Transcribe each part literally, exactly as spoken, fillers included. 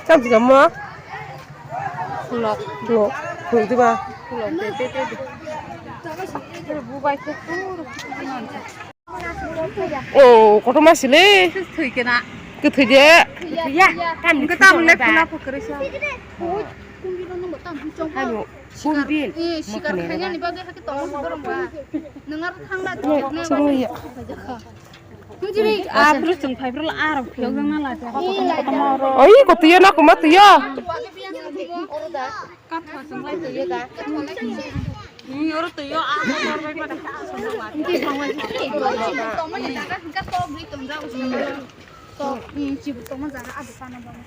Cham chikamo? Khulok. Khulok. Khulok diba? Khulok de, de, de, de. Bubai khe puro khulok. Oh, kotorma sile. Thwi kena. Kwthwi de. Ya, tam. Tamle khulok kwrwi sa. Hano. Sikar, sikar khainani bagwi hakhe tongo borok ba. Nwng aro thangla. Chwngwi ya. Nung jibri, ah, bwrwi chwng phai bwrwi la, ah, rok phiyok jang na la. Oi, ko tuyo na, kuma tuyo. Kat ha chwng lai tuyo da. Hmm, oro tuyo, ah, oro bai pada. Tok, hmm, chibu tongma jaga, ado pana bang.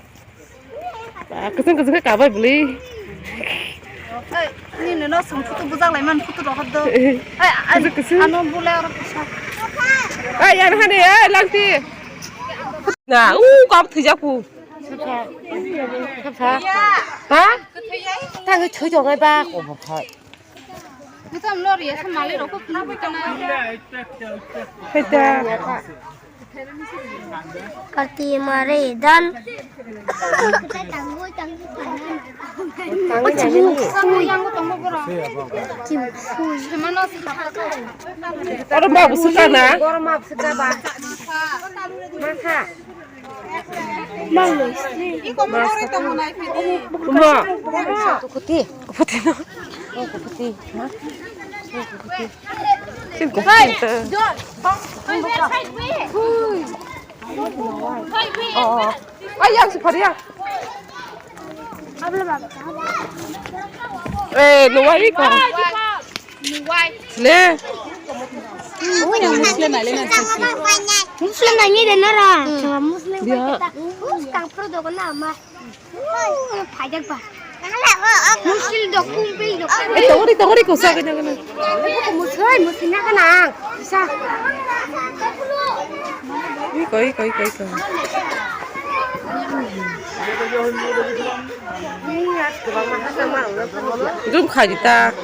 Ba, kwchwng kwchwng khe kabai bwlwi. Ei, nini no song photo bujak lai man photo rohor do. Ei, kwchwng kwchwng. Ano bule oro kisa. Ei, yan hani, ei, langti. Na, u, kap thwijak ku. Ha? Tang thwi tongai ba, ko bo khai. Nita mlo ri asa mali rok ko phunuk kana. Heta. Karti mare dan. Oro ma busu kana. Oro ma busu kana. Masa. Mangno. Iko mo ore to mo nai phai di. Kuma. Kuputi. Kuputi no. Oh, kuputi. Ha? Oh, kuputi. Sin kuputi. Hui. Oh, oh. Ay, yang si Faria. Eh, nuwari ko. Le. Muslim nai le nai. Muslim nai ni de nara. Muslim. Dia. Kang pro do na ma. Phajak ba. Muslim do, kumbil do. Eh, tongori, tongori ko sa kanya kanya. Muslim, Muslim na kana. Sa. Iko, iko, iko, iko. Zoom khai di ta.